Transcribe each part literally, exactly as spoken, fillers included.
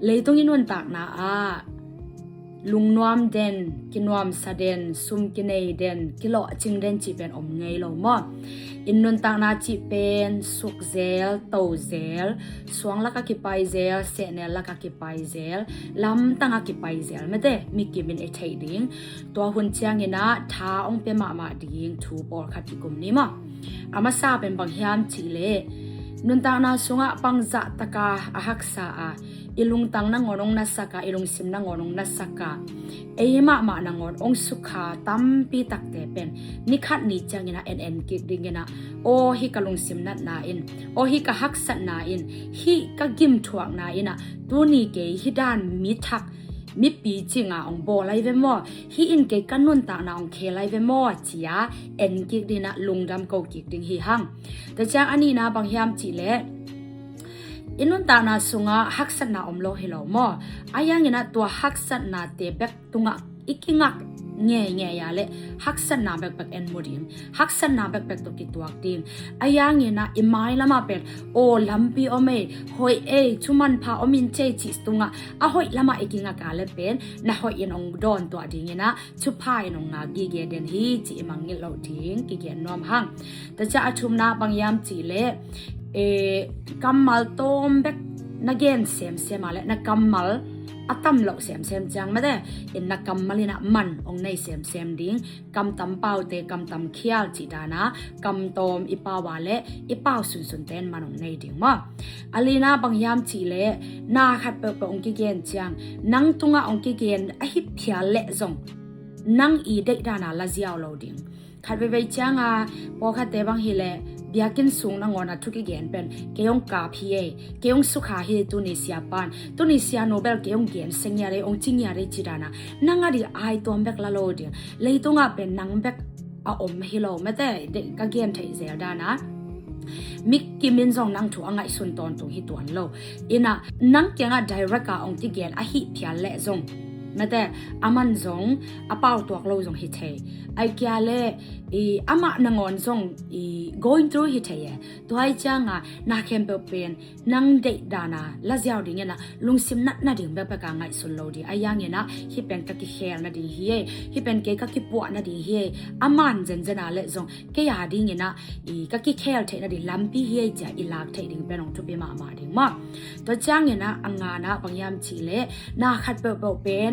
Leitung i nuntakna ah lungnuam den, kinuamsa den, sum kinei den, kilawhcing den cih pen om ngei lo maw? I nuntakna cih pen sukzel, tozel, suang laka kipaizel, sehnel laka kipaizel, lamtanga kipaizel mete, mikimin ei theih ding. Tua hun cianginah tha hong pia mahmah ding thu pawlkhat kikum ni maw? A masa pen bang hiam cihleh nuntakna sungah pangzah taka a haksa a, i lungtang nangawn hong nasaka, i lungsim nangawn hong nasaka, ei mahmah nangawn hong sukha tampi takte pen nikhat ni cianginah en en kik dinginah, aw hih ka lungsim natna in, aw hih ka haksatna in, hih ka gimthuakna inah tuni kei hih dan mi thak mipi cinga hong bawl ai ve maw? Hih in kei ka nuntakna hong khel ai ve maw? Cia en kik dinginah lungdam ko kik ding hi hang. Tua ciang a nihna bang hiam cihleh i nuntakna sungah haksatna om lo hi lo maw? A yanginah tua haksatnate bek tungah i kingak ngeingei a le haksatna bekbek en mu ding, haksatna bekbek tawh kituak ding. A yanginah i mailamah pen aw lampi om ei, hoih ei, thumanpha om in cei cih tungah a hoih lamah i kingak a le pen na hoih in hong dawntuah dinginah thupha in hong ngak gige den hi cih i mangngilh loh ding kigen nuam hang. Tua ciang a thumna bang hiam cihleh e, kammal tawm bek na gen semsem a le na kammal a tam loh semsem ciang mate in na kammal inah man hong nei semsem ding. Kam tam paute, kam tam khial cih dana kam tawm i pau a le i pau sunsunte in man hong nei ding maw? A lina bang hiam cihleh na khat peuhpeuh hong kigen ciang nang tungah hong kigen ahi phial leh zong nang i deih dana laziau lo ding. Khat veivei cianga pawlkhatte bang hileh biakinn sung nangawn a thu kigen pen kei hong kap hi ei, kei hong sukha hi ei, tuni sia pan, tuni sia nu bel kei hong gen sengiat ei, hong cingiat ei ci dana nang a dih ai tuam bek la lo ding. Leitungah pen nang bek a om hi lo mate, ka gen theih zel dana mikim in zong nang thu a ngaihsun tawntung hi tuan lo. Inah nang kiangah direct a hong kigen ahi phial leh zong mate, a man zong a pau tuak lo zong hi thei. Ai kia le i amah nangawn zong i going through hi thei e. Tua hi cianga na khempeuh pen nang deih dana laziau dinginah lungsim nat nading bekbek a ngaihsun lo ding. A yanginah hih pen ka kikhel nading hi ei, hih pen kei ka kipuah nading hi ei, a man zenzen a le zong kei a dinginah i ka kikhel theih nading lampi hi ei cia i lak theih ding pen hong thupi mahmah ding maw? Tua cianginah a ngana bang hiam cihleh na khat peuhpeuh pen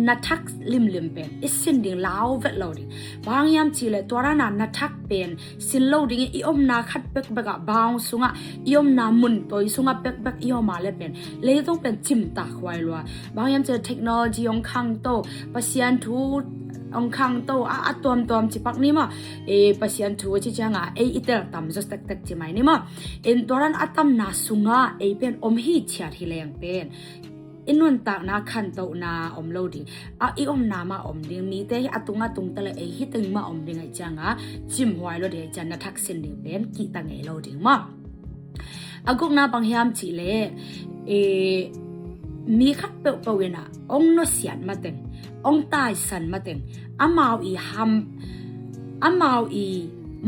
na thak limlim pen i sin ding lau vet lo ding. Bang hiam cihleh tua dana na thak pen sin lo ding i omna khat bekbek ah bang sungah i omna mun toi sungah bekbek i om a le pen leitung pen cimtak huai lua. Bang hiam cihleh technology hong khangto, Pasian thu hong khangto a, a tuamtuam cipak ni maw? E, Pasian thu ci cianga ei i tel tam zaw tektek ci mai ni maw? In tua dan a tamna sungah ei pen om hi ciat hi leng pen i nuntakna khantohna om lo ding. A i omna mah om ding, mite hi a tung a tung ta le ei hi teng mah om ding ai cianga cimhuai lo ding ai ciang na thak sin ding pen kihta ngei lo ding maw? A gukna bang hiam cihleh e, mi khat peuhpeuh inah hong nusiat mateng, hong taisan mateng, amau i ham, amau i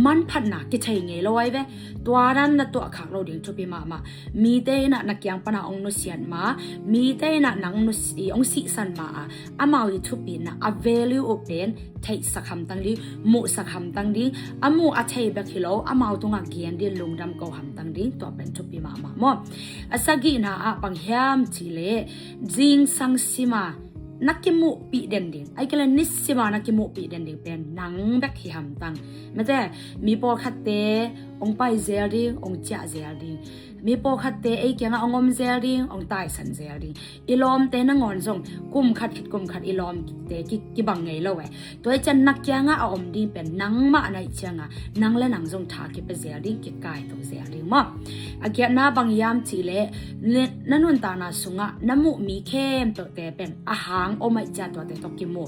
manphatna kithei ngei lo ai ve. Tua dan na tuahkhak lo ding thupi mahmah. Mite inah na kiang pana hong nusiat ma, mite inah nang nusi, hong sihsan ma a, amau i thupina a value uh pen theihsak hamtang ding, muhsak hamtang ding, a muh a thei bek hi lo, amau tungah gen ding lungdam ko hamtang ding, tua pen thupi mahmah maw? A sagihna ah bang hiam cihleh zingsang sima na kimuhpih den ding, ai kele nisima na kimuhpih den ding pen nang bek hi hamtang. Mate, mi pawlkhatte hong pai zel ding, hong ciah zel ding. Mi pawlkhatte ei kiangah hong om zel ding, hong taisan zel ding. I lawmte nangawn zong kum khat khit kum khat i lawmte ki, kibang ngei lo e. Tua i ciang na kiangah a om ding pen nangmah na ih cianga nang le nang zong tha kipia zel ding, kikaito zel ding maw? A giatna bang hiam cihleh na nuntakna sungah na muh mi khempeuhte pen a hang om ai cia tuate tawh kimu.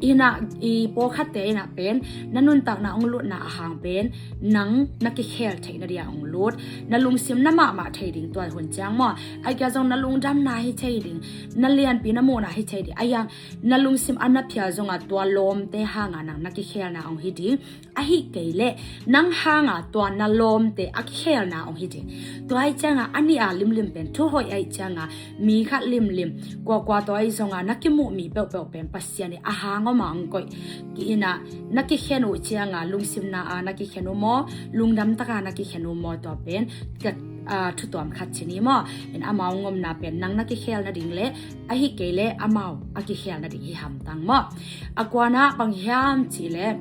Inah i pawlkhatte inah pen na nuntakna hong lutna a hang pen nang na kikhel theihna dia hong lut. Na lungsim na mah mah thei ding tua hun ciang maw. Ahih kei a zong na lungdamna hi thei ding, na lianpi na muhna hi thei ding. Ahih hang na lungsim a na phial zongah tua lawmte hangah nang na kikhelna hong hi ding. Ahih kei leh nang hangah tua na lawmte a kikhelna hong hi ding. Tua ahih ciangah a nih a limlim pen thu hoih ahih ciangah mi khat limlim kuakua tua ahi zongah na kimuh mi peuhpeuh pen Pasian in a hang om a hong koih. Ki-in ah na kikhen uh ciangah lungsimna a na kikhen uh maw, lungdam taka na kikhen uh maw, tua pen ka, ah, thutuam khat ci ni maw. In amau ngomna pen nang na kikhel nading leh ahih kei leh amau a kikhel nading hi hamtang maw. A kuana bang hiam cih leh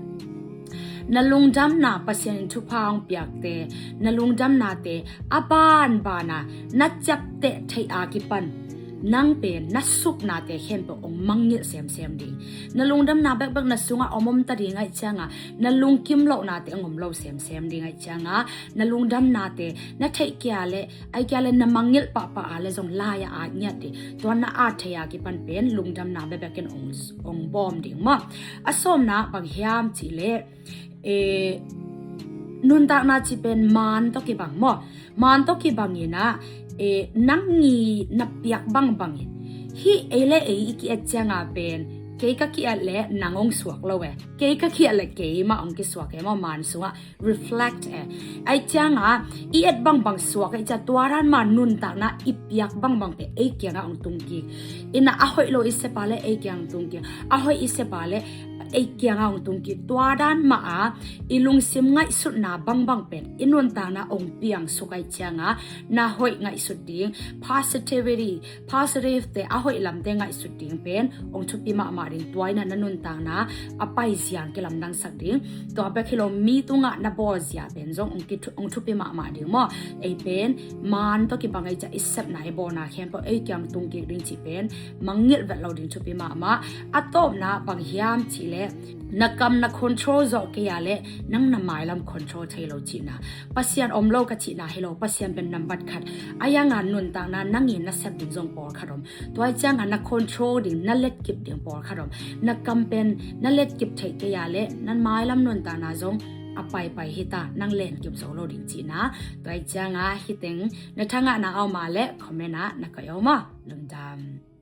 na lungdamna Pasian in thupha hong piakte, na lungdamnate a banbana na ciapteh theih a kipan nang pen na supnate khempeuh hong mangngilh semsem ding. Na lungdamna bekbek na sungah om om ta ding ahih ciangah na lungkim lohnate hong om lo semsem ding ahih ciangah na lungdamnate na theih kei a leh, ahih kei a leh na mangngilh pahpah a leh zong lai-ah at ngiat ding. Tua na at theih a kipan pen lungdamna bekbek in hong, hong bawm ding maw. A sawmna bang hiam cih leh, eh, nuntakna cih pen maan tawh kibang maw. Maan tawh kibang in ah, eh, nang i na piak bangbang in hih ei le ei i ki-et ciangah pen kei ka ki-et leh nang hong suak lo e. Kei ka ki-et leh keimah hong kisuak e maw, maan sungah reflect e. Ahih ciangah i et bangbang suak ahih ciang tua dan mah nuntakna i piak bangbang pen ei kiangah hong tung kik. In ah a hoih lo i sep a leh ei kiangah hong tung kik. A hoih i sep a leh ei kiangah hong tung kik. Tua dan mah a i lungsim ngaihsutna bangbang pen i nuntakna hong piangsuk ahih ciangah na hoih ngaihsut ding, positivity, positive te, a hoih lamte ngaihsut ding pen hong thupi mahmah ding. Tua in ah na nuntakna a paizia hong kilamdangsak ding. Tua bek hi lo mi tungah na bawlzia pen zong hong kithu-, hong thupi mahmah ding maw. Ei pen maan tawh kibang ahih ciang i sepna i bawlna khempeuh ei kiang tung kik ding cih pen mangngilh vet lo ding thupi mahmah. A tawpna bang hiam cih leh na kam na control zawh kei a leh nang na mailam control thei lo cihna. Pasian om lo ka cihna hi lo, Pasian pen nambat khat. Ahih hangah nuntakna nang i na sep ding zong pawlkhat om. Tua ahih ciangah na control ding, na letkip ding pawlkhat om. Na kam pen na letkip theih kei a leh na mailam nuntakna zong a paipai hi ta, nang letkip zo lo ding cihna. Tua ahih ciangah hih teng na thangahna a om a leh comment ah na koih o maw. Lungdam.